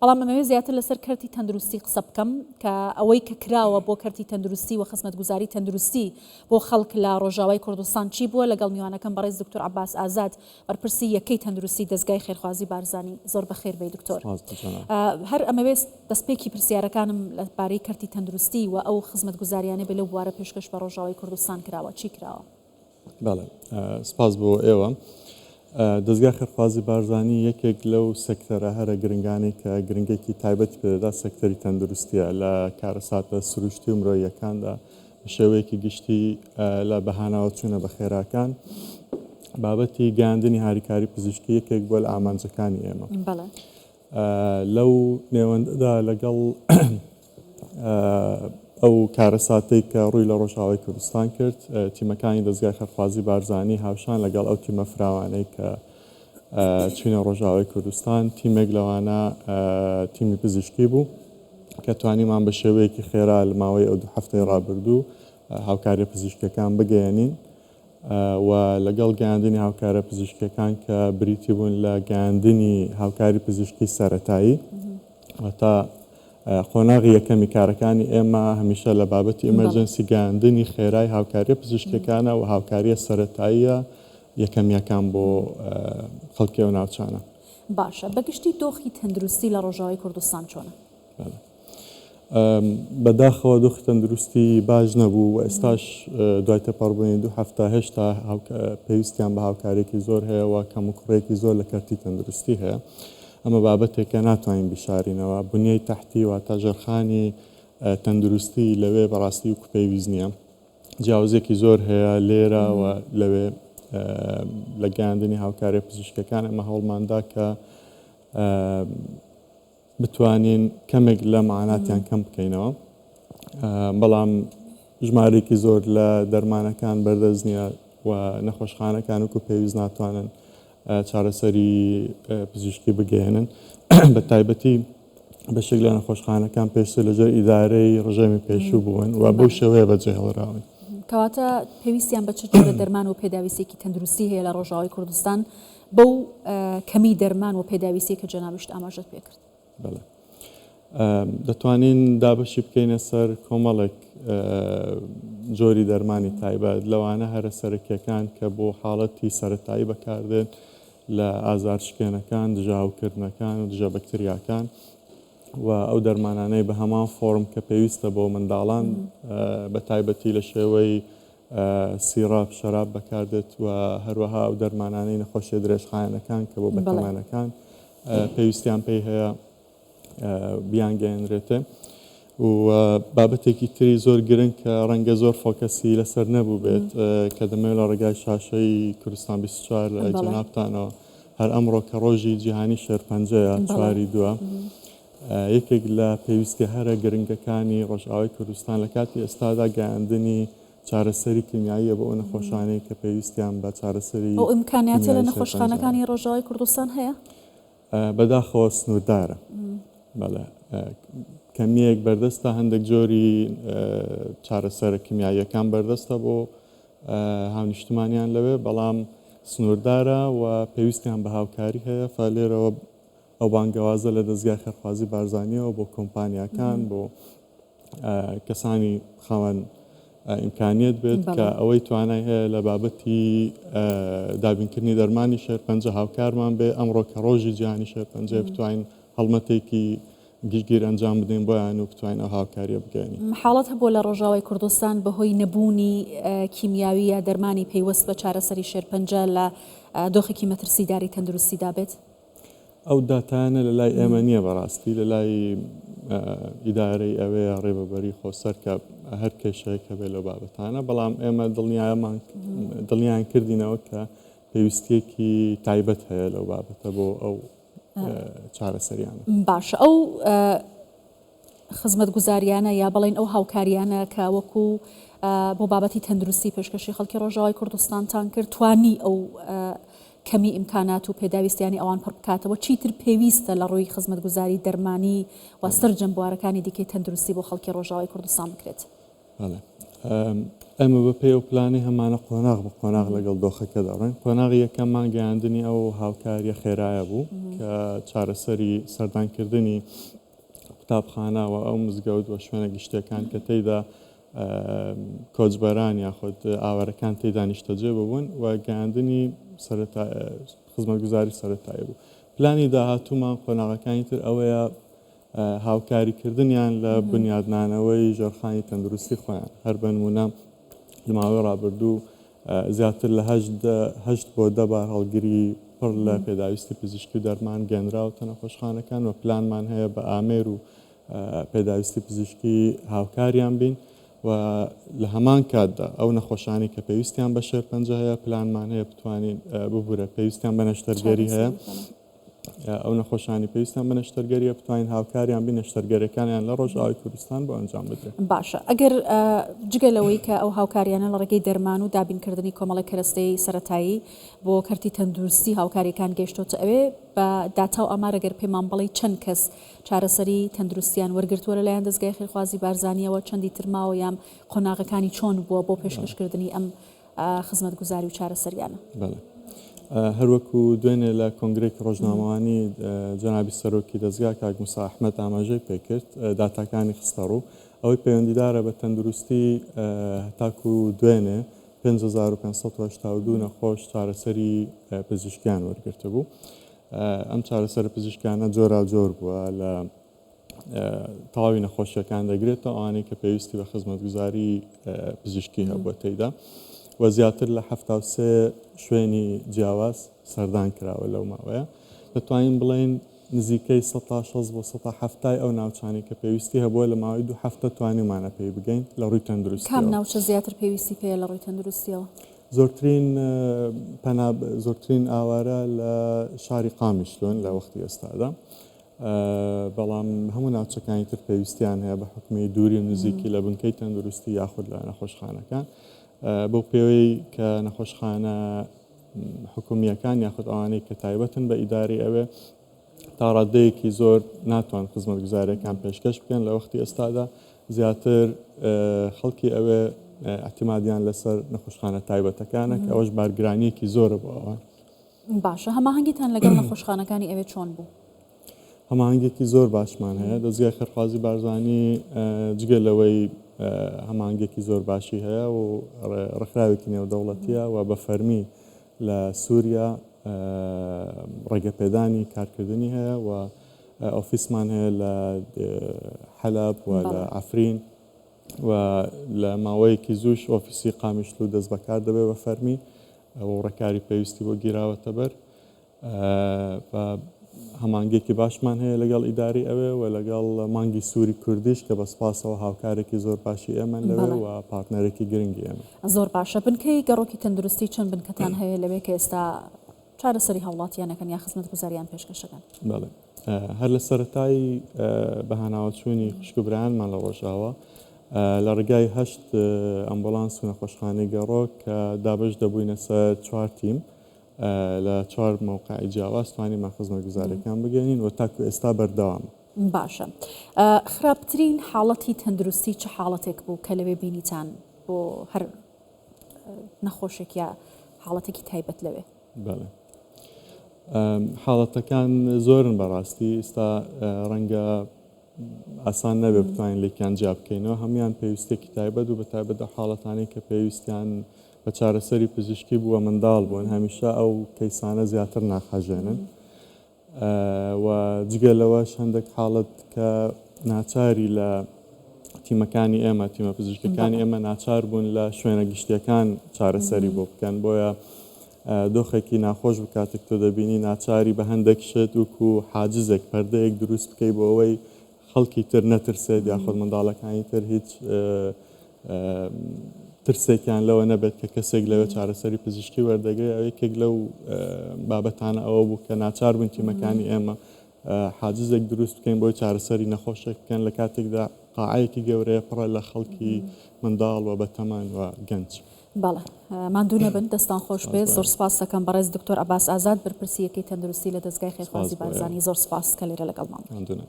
بەڵام ئەمەوێ زیاتر لەسەر کەرتی تەندروستی قسە بکەم کە ئەوەی کە کراوە بۆ کەرتی تەندروستی و خزمەتگوزاری تەندروستی بۆ خەڵک لە ڕۆژاوای کوردستان چی بووە لەگەڵ میوانەکەم بەڕێز دکتۆر عەباس ئازاد بەرپرسی یەکەی تەندروستی دەزگای خێرخوازی بارزانی زۆر بەخێر بێی دکتۆر. سپاس بۆ جەناب. هەر ئەمەوێ دەستپێکی پرسیارەکانم لە بارەی کەرتی تەندروستی و ئەو خزمەتگوزاریانەی بێ لەو بوارە پێشکەش بە ڕۆژاوای کوردستان کراوە چی کراوە؟ بەڵێ سپاس بۆ ئێوە. دەزگای خێرخوازی بارزانی یەکێک لەو سێکتەرە هەرە گرنگانەی کە گرنگێکی تایبەتی پێدەدا سێکتەری تەندروستیە لە کارەساتە سروشتی و مرۆییەکاندا بە شێوەیەکی گشتی لە بەهاناوە چوونە بە خێراکان بابەتی گەیاندنی هاریکاری پزیشکی یەکێک بووە لە ئامانجەکانی ئێمە. لەو نێوەندەدا لەگەڵ ئەو کارەساتەی کە ڕووی لە ڕۆژئاوای کوردستان کرد، تیمەکانی دەزگای خێرخوازی بارزانی هاوشان لەگەڵ ئەو تیمە فراوانەی کە چوینە ڕۆژئاوای کوردستان، تیمێک لەوانە تیمی پزیشکی بوو کە توانیمان بە شێوەیەکی خێرا لە ماوەی ئەو دوو هەفتەی ڕابردوو هاوکاریە پزیشکیەکان بگەیەنین و لەگەڵ گەیاندنی هاوکارە پزیشکیەکان کە بریتی بوون لە گەیاندنی هاوکاری پزیشکی سەرەتایی واتە قۆناغی یەکەمی کارەکانی ئێمە هەمیشە لە بابەتی ئیمەرجنسی گەیاندنی خێرای هاوکاریە پزیشکیەکانە و هاوکاریە سەرەتاییە یەکەمیەکان بۆ خەڵکی ئەو ناوچانە. باشە بەگشتی دۆخی تەندروستی لە ڕۆژاوای کوردستان چۆنە؟ بەداخەوە دۆخی تەندروستی باش نەبوو و ئێستاش دوای تێپەڕبوونی دوو هەفتە هێشتا پێویستیان بە هاوکاریەکی زۆر هەیە و کەموکوڕیەکی زۆر لە کەرتی تەندروستی هەیە. ئەمە بابەتێکە ناتوانین بیشارینەوە. بنیەی تەحتی واتە ژێرخانی تەندروستی لەوێ بەڕاستی وەکو پێویست نییە. جیاوازیەکی زۆر هەیە لێرە و لەوێ لە گەیاندنی هاوکاریە پزیشکەکان ئەمە هەوڵماندا کە بتوانین کەمێک لە معاناتیان کەم بکەینەوە بەڵام ژمارەیەکی زۆر لە دەرمانەکان بەردەست نییە و نەخۆشخانەکان وەکو پێویست ناتوانن چارەسەری پزیشکی بگەیەنن بە تایبەتی بەشێک لە نەخۆشخانەکان پێشتر لەژێر ئیدارەی ڕژێمی پێشوو بوون و بەو شێوەیە بەجێهێڵراون. کەواتە پێویستیان بە چ جۆرە دەرمان و پێداویستیەکی تەندروستی هەیە لە ڕۆژاوای کوردستان بەو کەمی دەرمان و پێداویستیەی کە جەنابیشت ئاماژەت پێکرد؟ بەڵێ دەتوانین دابەشی بکەینە سەر کۆمەڵێک جۆری دەرمانی تایبەت لەوانە هەرە سەرەکیەکان کە بۆ حاڵەتی سەتایی بەکاردێن لە ئازارشکێنەکان دژە هەوکردنەکان و دژە بەکتریاکان و ئەو دەرمانانەی بە هەمان فۆرم کە پێویستە بۆ منداڵان بە تایبەتی لە شێوەی syrup، شەراب بەکاردێت و هەروەها ئەو دەرمانانەی نەخۆشیە درێژخایەنەکان کە بۆ بەتەمەنەکان پێویستیان پێی هەیە بیانگەیەنرێتێ و بابەتێکی تری زۆر گرنگ کە ڕەنگە زۆر focus ی لەسەر نەبوو بێت کە دەمەوێت لە ڕێگای شاشەی کوردستان 24 لە جەنابتانەوە هەر ئەمڕۆ کە ڕۆژی جیهانی شێرپەنجەیە چواری دووە یەکێک لە پێویستیە هەرە گرنگەکانی ڕۆژئاوای کوردستان لە کاتی ئێستادا گەیاندنی چارەسەری کیمیاییە بۆ ئەو نەخۆشانەی کە پێویستیان بە چارەسەری ئەو ئیمکانیاتە لە کیمیایی شێرپەنجەیە. نەخۆشخانەکانی ڕۆژئاوای کوردستان هەیە؟ بەداخەوە سنووردارە. بەڵێ کەمییەک بەردەستە، هەندێک جۆری چارەسەرە کیمیاییەکان بەردەستە بۆ هاونیشتمانیان لەوێ، بەڵام سنووردارە و پێویستیان بە هاوکاری هەیە، فە لێرەوە ئەو بانگەوازە لە دەزگای خێرخوازی بارزانیەوە بۆ کۆمپانیاکان بۆ کەسانی خاوەن ئیمکانیەت بێت کە ئەوەی توانای هەیە لە بابەتی دابینکردنی دەرمانی شێرپەنجە هاوکارمان بێ ئەمڕۆ کە ڕۆژی جیهانی شێرپەنجەیە بتوانین هەڵمەتێکی گشتگیر ئەنجام بدەین بۆیان و بتوانین ئەو هاوکاریە بگەیەنین. حاڵەت هەبووە لە ڕۆژاوای کوردستان بەهۆی نەبوونی کیمیاوی یا دەرمانی پەیوەست بە چارەسەری شێرپەنجە لە دۆخێکی مەترسیداری تەندروستیدا بێت؟ ئەو داتایانە لە لای ئێمە نییە بەڕاستی لە لای ئیدارەی ئەوەیە ڕێبەبەری خۆسەر کە هەر کێشەیەک هەبێت لەو بابەتانە بەڵام ئێمە دڵنیامان دڵنیان کردینەوە کە پێویستیەکی تایبەت هەیە لەو بابەتە بۆ ئەو چارەسەریانە. باشە ئەو خزمەتگوزاریانە یا بڵێین ئەو هاوکاریانە کە وەکو بۆ بابەتی تەندروستی پێشکەشی خەڵکی ڕۆژاوای کوردستانتان کرد توانی ئەو کەمی ئیمکانات و پێداویستیانی ئەوان پڕ بکاتەوە چیتر پێویستە لە ڕووی خزمەتگوزاری دەرمانی و سەرجەم بوارەکانی دیکەی تەندروستی بۆ خەڵکی ڕۆژاوای کوردستان بکرێت؟ بەڵێ. ئێمە بەپێی ئەو پلانەی هەمانە قۆناغ بە قۆناغ لەگەڵ دۆخەکە دەڕۆین. قۆناغی یەکەممان گەیاندنی ئەو هاوکارییە خێرایە بوو کە چارەسەری سەردانکردنی قوتابخانە و ئەو مزگەوت و شوێنە گشتیەکان کە تێیدا کۆچبەران یاخود ئاوارەکان تێیدا نیشتەجێ ببوون و گەیاندنی خزمەتگوزاری سەرەتایی بوو. پلانی داهاتوومان قۆناغەکانی تر ئەوەیە هاوکاریکردنیان لە بنیادنانەوەی ژێرخانی تەندروستی خۆیان، هەر بەنموونە لە ماوەی ڕابردوو زیاتر لە هەشت بۆ دە بارهەڵگری پڕ لە پێداویستی پزیشکی و دەرمان گەنراوەتە نەخۆشخانەکان و پلانمان هەیە بە ئامێر و پێداویستی پزیشکی هاوکاریان بین و لە هەمان کاتدا ئەو نەخۆشانەی کە پێویستیان بە شێرپەنجە هەیە پلانمان هەیە بتوانین ببورە پێویستیان بە نەشتەرگەری هەیە. ئەو نەخۆشانی پێویستیان بە نەشتەرگەریە بتوانین هاوکاریان بین نەشتەرگەریەکانیان لە ڕۆژئاوای کوردستان بۆ ئەنجام بدرێت. باشە ئەگەر جگە لەوەی کە ئەو هاوکاریانە لە ڕێگەی دەرمان و دابینکردنی کۆمەڵێک کەرەستەی سەرەتایی بۆ کەرتی تەندروستی هاوکاریەکان گەیشتۆتە ئەوێ بە داتا و ئامار ئەگەر پێمان بڵێی چەند کەس چارەسەری تەندروستیان وەرگرتووە لەلایەن دەزگای خێرخوازی بارزانیەوە چەندی تر ماوە یان قۆناغەکانی چۆن بووە بۆ پێشکەشکردنی ئەم خزمەتگوزاری و چارەسەریانە. بەڵێ هەروەکو دوێنێ لە کۆنگرەیەکی ڕۆژنامەوانی جەنابی سەرۆکی دەزگا کاک موسا ئەحمەد ئاماژەی پێکرد داتاکانی خستەڕوو ئەوەی پەیوەندیدارە بە تەندروستی هەتاکو دوێنێ 5582 نەخۆش چارەسەری پزیشکیان وەرگرتبوو ئەم چارەسەرە پزیشکانە جۆراوجۆر بووە لە تەواوی نەخۆشیەکان دەگرێتەوە ئەوانەی کە پێویستی بە خزمەتگوزاری پزیشکی هەبووە تێیدا و زیاتر لە 73 شوێنی جیاواز سەردان کراوە لەو ماوەیە دەتوانین بڵێین نزیکەی 16 بۆ 70 ئەو ناوچانەی کە پێویستی هەبووە لە ماوەی دوو هەفتە توانیومانە پێی بگەین لە ڕووی تەندروستیەوە. کام ناوچە زیاتر پێویستی پێیە لە ڕووی تەندروستیەوە؟ زۆرترین پەنا زۆرترین ئاوارە لە شاری قامیشلۆن لە وەختی ئێستادا. بەڵام هەموو ناوچەکانی تر پێویستیان هەیە بە حوکمی دووری و نزیکی لە بنکەی تەندروستی یاخود لە نەخۆشخانەکان بەو پێوەی کە نەخۆشخانە حکومییەکان یاخود ئەوانەی کە تایبەتن بە ئیداری ئەوێ تا ڕادەیەکی زۆر ناتوان خزمەتگوزاریەکان پێشکەش بکەن لە وەختی ئێستادا زیاتر خەڵکی ئەوێ اعتمادیان لەسەر نەخۆشخانە تایبەتەکانە کە ئەوەش بارگرانیەکی زۆرە بۆ ئەوان. باشە هەماهەنگیتان لەگەڵ نەخۆشخانەکانی ئەوێ چۆن بوو؟ هەماهەنگێکی زۆر باشمان هەیە دەزگای خێرخوازی بارزانی جگە لەوەی هەماهەنگێکی زۆر باشی هەیە و ڕێکخراوێکی نێودەوڵەتیە و بە فەرمی لە سووریا ڕێگەپێدانی کارکردنی هەیە و ئۆفیسمان هەیە لە حەلەب و لە عەفرین و لە ماوەیەکی زووش ئۆفیسی قامیشلو دەست بەکار دەبێت بە فەرمی و ڕێکاری پێویستی بۆ گیراوەتەبەر و هەمانگێکی باشمان هەیە لەگەڵ ئیداری ئەوێ و لەگەڵ مانگی سووری کوردیش کە بە سپاسەوە هاوکارێکی زۆر باشی ئێمەن لەوێ و پارتنەرێکی گرنگی ئێمە. زۆر باشە بنکەی گەڕۆکی تەندروستی چەند بنکەتان هەیە لەوێ کە ئێستا چارەسەری هاوڵاتیان ئەکەن یا خزمەتگوزاریان پێشکەش ئەکەن؟ بەڵێ هەر لە سەرەتای بەهاناوەچوونی خوشک و برایانمان لە ڕۆژئاوا لە ڕێگای هەشت ئەمبولانس و نەخۆشخانەی گەڕۆک کە دابەش دەبووینە سەر چوار تیم لە چوار مەوقعی جیاواز توانیمان خزمەتگوزاریەکان بگەێنین و تاکو ئێستا بەردەوامە. باشە خراپترین حاڵەتی تەندروستی چ حاڵەتێک بوو کە لەوێ بینیتان بۆ هەر نەخۆشێک یا حاڵەتێکی تایبەت لەوێ؟ بەڵێ حاڵەتەکان زۆرن بەڕاستی ئێستا ڕەنگە ئاسان نەبێ بتوانین لێکیان جیا بکەینەوە هەموان پێویستێکی تایبەت و بە تایبەت ئەو حاڵەتانەی کە پێویستیان بە چارەسەری پزیشکی بووە منداڵ بوون هەمیشە ئەو کەیسانە زیاتر ناخهەژێنن و جگە لەوەش هەندێک حاڵەت کە ناچاری لە تیمەکانی ئێمە تیمە پزیشکەکانی ئێمە ناچار بوون لە شوێنە گشتیەکان چارەسەری بۆ بکەن بۆیە دۆخێکی ناخۆش بوو کاتێک تۆ دەبینی ناچاری بە هەندێک شت وەکو حاجزێک پەردەیەک دروست بکەی بۆ ئەوەی خەڵکی تر نەترسێت یاخود منداڵەکانی تر هیچ ترسێکیان لەوە نەبێت کە کەسێک لەوێ چارەسەری پزیشکی وەردەگرێت ئەو یەکێک لەو بابەتانە ئەوە بوو کە ناچار بوون تیمەکانی ئێمە حاجزێک دروست بکەین بۆی چارەسەری نەخۆشێک بکەن لە کاتێکدا قاعەیەکی گەورەیە پڕە لە خەڵکی منداڵ و بەتەمەن و گەنج. بەڵێ ماندوو نەبن دەستان خۆش بێت زۆر سپاس دەکەم بەڕێز دکتۆر عەباس ئازاد بەرپرسی یەکەی تەندروستی لە دەزگای خێرخوازی بارزانی زۆر سپاس کە لێرە لەگەڵمان بووی.